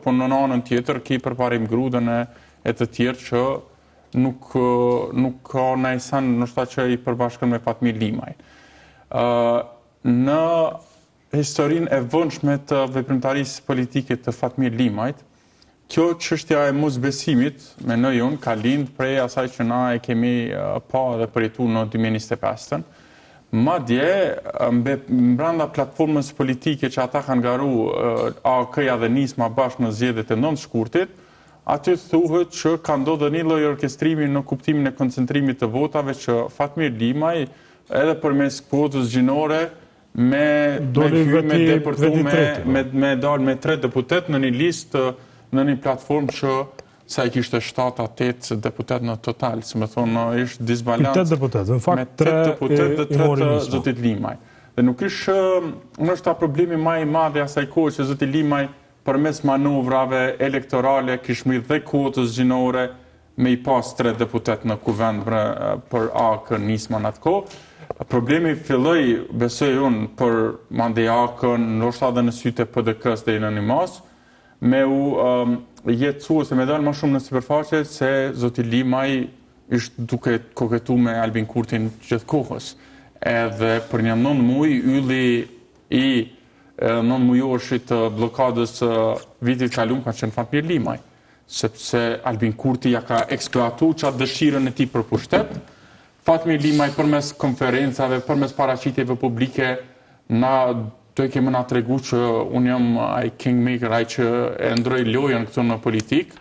po në anën tjetër ki Përparim Grudën e, e të tjerë që nuk, nuk ka naj sen ndoshta që i përbashkën me Fatmir Limaj. Në historinë e vonshme të veprimtarisë politike të Fatmir Limajt, kjo çështja e mosbesimit, mendoj unë, ka lind prej asaj që na e kemi pa dhe përjetu në 2025-ën. Madje, mbranda platformës politike që ata kanë garu AAK-ja dhe Nisma bashkë në zgjedhjet e 9 shkurtit, aty thuhet që ka ndodhur një lloj orkestrimi në kuptimin e koncentrimit të votave që Fatmir Limaj edhe përmes kuotës gjinore me me hy me depërtu me me me dal me tre deputet në një listë në një platformë që sa i kishte 7 a 8 deputet në total, si me thonë, ishte disbalans. 8 deputet, në fakt me 3 deputet dhe 3 të zotit Limaj. Dhe nuk ish ndoshta problemi ma i madh i asaj kohe që zoti Limaj përmes manovrave elektorale kish mrri dhe kuotës gjinore me i pas tre deputet në kuvend për AAK Nisma në atë kohë. Problemi filloi, besoj unë, për mandej AAK-n, ndoshta edhe në sytë e PDK-së deri në një masë, me u um, jetësu ose me dalë ma shumë në sipërfaqe se zoti Limaj ishte duke koketu me Albin Kurtin gjithë kohës. Edhe për një nëndë muj, ylli i nëndë mujorshit të bllokadës së vitit kalum ka qenë Fatmir Limaj. sepse Albin Kurti ja ka eksploatu qatë dëshirën e tij për pushtet, Fatmir Limaj përmes konferencave, përmes paraqitjeve publike, na dojke me na tregu që unë jam ai kingmaker, ai që e ndroj lojën këtu në politikë,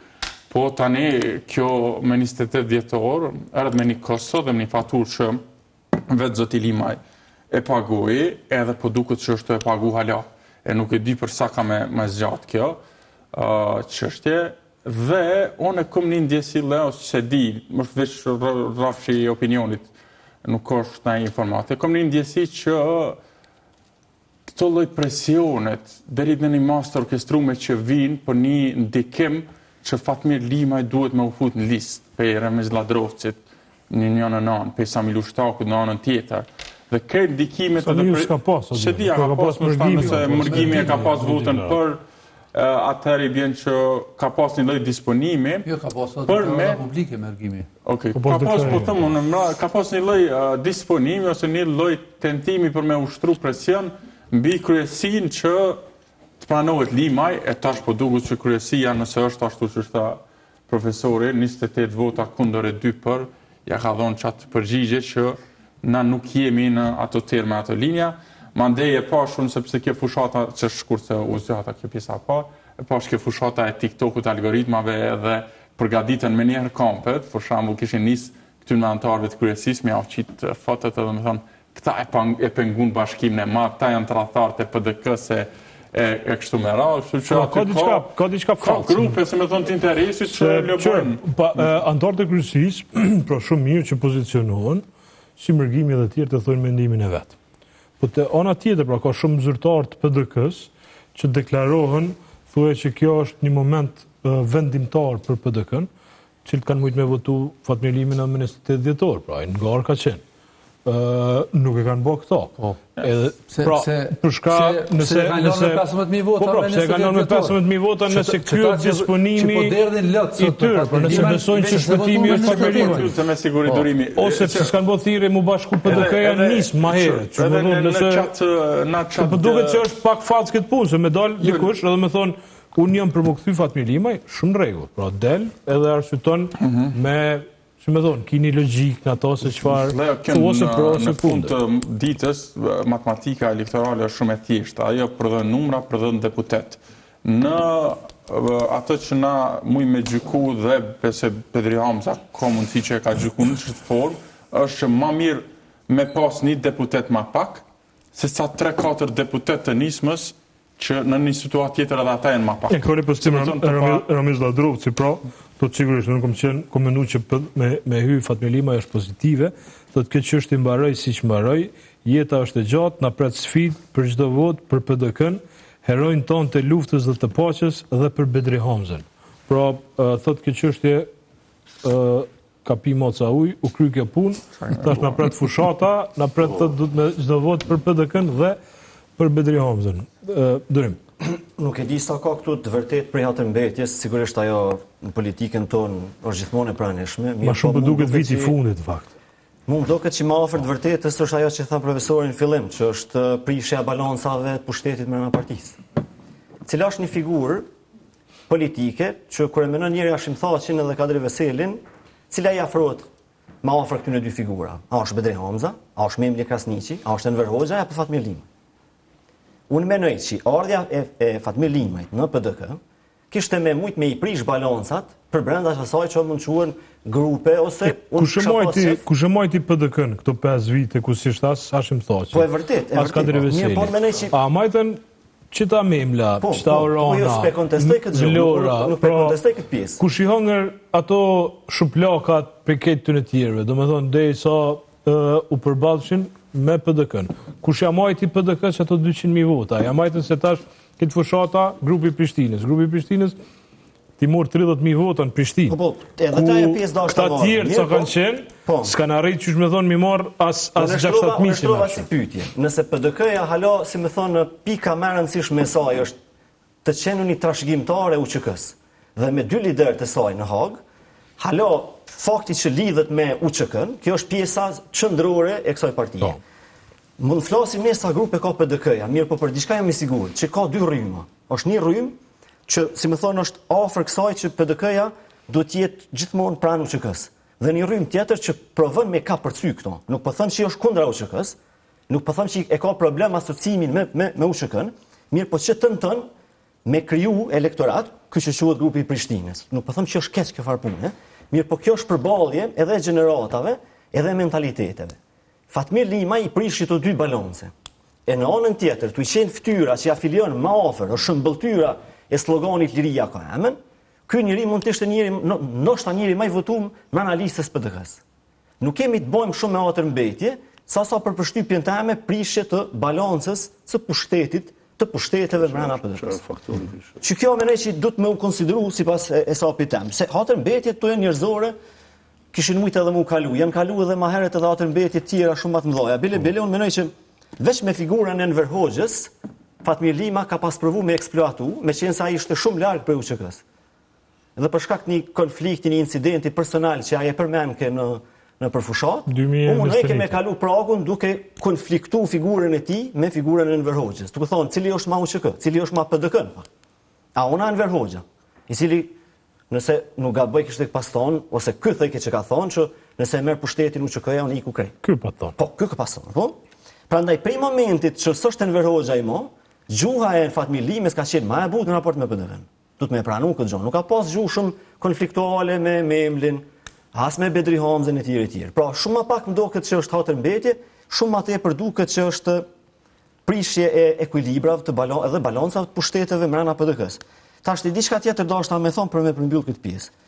po tani kjo me 28 dhjetor, erdh me një kosto dhe me një faturë që vetë zoti Limaj e pagoi, edhe po duket që është e pagu hala, e nuk e di për sa ka me, me zgjatë kjo uh, çështje, dhe unë e kom një ndjesi Leo, s'e di, është veç rrafshi i opinionit, nuk është naj informatë, e kom një ndjesi që Këto lloj presionet, deri në një masë të orkestrume që vijnë për një ndikim që Fatmir Limaj duhet me u fut në listë prej Ramiz Lladrovcit në njënën anë, prej Sami Lushtakut në anën tjetër. Dhe krejt ndikimet edhe prej... S'ka pas, S'e di, a ka pas, ndoshta nëse Mërgimi e ka pas votën për atëherë i bjen që ka pas një lloj disponimi. Jo, ka pas për me publike Mërgimi. Okej, ka pas po them unë, ka pas një lloj disponimi ose një lloj tentimi për me ushtru presion mbi kryesinë që të pranohet Limaj, e tash po duket që kryesia nëse është ashtu që tha profesori, 28 vota kundër e 2 për, ja ka dhonë qatë përgjigje që na nuk jemi në ato terme, ato linja. Mandej e pashë unë sepse kjo fushata që shkurt se u zgjata kjo pjesa e parë, e pashë kjo fushata e TikTokut, algoritmave edhe përgatitën menjëherë kampet, për shembull kishin nis këtyre anëtarëve të kryesisë me jau qit fotot edhe me thonë këta e, pang, e pengun bashkimin e madh, këta janë tradhtarët e PDK-së e, e, e kështu me radhë, kështu që po, ka diçka, ka diçka ka grupe, si me thonë, të interesit që lobojnë. Pa, anëtarët e kryesisë, pra shumë mirë që pozicionohen, si Mërgimi dhe tjerë të thonë mendimin e vet. Po te ana tjetër, pra ka shumë zyrtarë të PDK-së që deklarohen, thuaj që kjo është një moment vendimtar për PDK-në, të cilët kanë mujtë me votu Fatmir Limajn edhe më 28 dhjetor, pra ai në garë ka qenë. Ë nuk e kanë bërë këto. Po. Edhe pse pra, pse për shka nëse pse kanë lënë me 15000 vota po, pra, pse kanë lënë me 15000 vota nëse ky është disponimi po derdhin lot sot për po nëse besojnë që shpëtimi është Fatmir Limaj. Se me siguri po. durimi. Ose pse s'kanë bërë thirrje mu bashku PDK-ja Nismë më herët. Që më thonë nëse në në çat po duket që është pak fals këtë punë, se me dal jo. dikush edhe me thonë Unë jam për mu kthy Fatmir Limaj, shumë në rregull. Pra del edhe arsyeton mhm. me si me thonë, ki një logjikë në ato se çfarë thu ose pro ose në fund të ditës, matematika elektorale është shumë e thjeshtë. Ajo prodhon numra, prodhon deputet. Në atë që na muj me gjyku dhe besoj Bedri Hamza ka mundësi që e ka gjyku në qëtë formë, është që ma mirë me pas një deputet ma pak, se sa 3-4 deputet të nismës që në një situatë tjetër edhe ata janë ma pak. E kori postim Ramiz Lladrovci, pra, thotë sigurisht, unë kom qenë, kom mendu që me, me hy Fatmir Limaj është pozitive, thotë kjo çështje mbaroi siç mbaroi, jeta është e gjatë, na pret sfidë për çdo votë, për PDK-n, heronjtë tanë të luftës dhe të paqes dhe për Bedri Hamzën. Pra, thotë kjo çështje ka pi maca ujë, u kry kjo punë, tash na pret fushata, na pret të duhet me çdo votë për PDK-n dhe për Bedri Hamzën. Durim. Nuk e di sa ka këtu të vërtetë prej hatërmbetjes, sigurisht ajo në politikën tonë është gjithmonë e pranishme. Ma shumë po duket viti i fundit në fakt. Mu më duket që ma afër të vërtetës është ajo që tha profesori në fillim, që është prishja e balancave të pushtetit mrena partisë. Cila është një figurë politike që kur e menon njeri Hashim Thaçin edhe Kadri Veselin, cila i afrohet ma afër këtyne dy figura? A është Bedri Hamza, a është Memli Krasniqi, a është Enver Hoxha apo Fatmir Limaj? Unë menoj që ardhja e, e Fatmir Limajt në PDK kishte me mujt me i prish balancat përbrenda asaj që mund quhen grupe ose e, kush e majti kush e majti PDK-n këto 5 vite ku s'ishte as Hashim Thaçi. Po e vërtet, e vërtet. As Kadri po. Veseli. Po mendoj që a majtën qita Memla, po, qita po, Orana. Po, jo, s'pe kontestoj këtë gjë, Vlora, nuk, nuk pe pra, kontestoj këtë pjesë. Kush i hëngër ato shuplakat prej krejt këtyne tjerëve, domethënë derisa u përballshin me PDK-n. Kush ja majti PDK-s ato 200.000 vota? Ja majtën se tash këtë fushata grupi i Prishtinës. Grupi i Prishtinës ti mor 30.000 vota në Prishtinë. Po, po, edhe ta e pjesë do Këta tjerë që kanë po. qenë, po. s'kanë arrit qysh me thonë mi marr as, po, as 6-7 mijë. Unë shtrova si pyetje. Nëse PDK-ja hala, si me thonë, pika më e rëndësishme e saj është të qenë një trashëgimtare e UÇK-së dhe me dy liderë të saj në Hagë, hala fakti që lidhet me UÇK-n, kjo është pjesa qendrore e kësaj partie. Po. Mund të flasim ne sa grupe ka PDK-ja, mirë po për diçka jam i sigurt, që ka dy rryma. Është një rrymë që, si me thonë, është afër kësaj që PDK-ja duhet të jetë gjithmonë pranë UÇK-së. Dhe një rrymë tjetër që provon me kapërcy këto. Nuk po them që është kundra UÇK-së, Nuk po them që e ka problem asociimin me me me UÇK-n, mirë po që tenton me kriju elektorat, ky që quhet grupi i Prishtinës. Nuk po them që është keq kjo farë pune, mirë po kjo është përballje edhe e gjeneratave, edhe e mentaliteteve. Fatmir Limaj i prishi të dy balance. E në anën tjetër, tu qenë fytyra që afilion më afër, është shëmbëlltyra e sloganit Liria ka emën, ky njeri mund të ishte njeri, ndoshta njeri më i votuar mrena listës PDK-së. Nuk kemi të bëjmë shumë me hatërmbetje, sa sa për përshtypjen teme prishje të balancës së pushtetit, të pushteteve mrena PDK-së. Që kjo mendoj që duhet me u konsideru sipas hesapit tem, se hatërmbetjet këto janë njerëzore, kishin mujtë edhe mu kalu, janë kalu edhe ma herët edhe hatërmbetje tjera shumë më të mëdha. Bile, bile, unë mendoj që veç me figurën e Enver Hoxhës, Fatmir Lima ka pas provu me eksploatu, meqenëse ai ishte shumë larg prej UÇK-së. Dhe për shkak të një konflikti, një incidenti personal që ai e përmendke në nëpër fushatë, u munojke me kalu pragun duke konfliktu figurën e tij me figurën e Enver Hoxhës. Duke thonë, cili është ma UÇK, cili është ma PDK, në fakt. A unë Enver Hoxha, i cili nëse nuk gaboj kishte pas thonë, ose ky thojke që ka thonë, që nëse e merr pushtetin UÇK-ja, unë iku krejt. Ky pa thonë. Po, ky ka pas thonë, po. Prandaj, prej momentit që s'është Enver Hoxha i mo, gjuha e Fatmir Limës ka qenë ma e butë në raport me PDK-në. Duhet me pranu këtë gjë. Nuk ka pas gjuhë shumë konfliktuale me Memlin, as me Bedri Hamzën e tjerë e tjerë. Pra, shumë ma pak më duket që është hatërmbetje, shumë ma tepër duket që është prishje e ekuilibrave të balan edhe balancave të pushteteve mrena PDK-së. Tashti diçka tjetër dashta me thonë për me përmbyll këtë pjesë.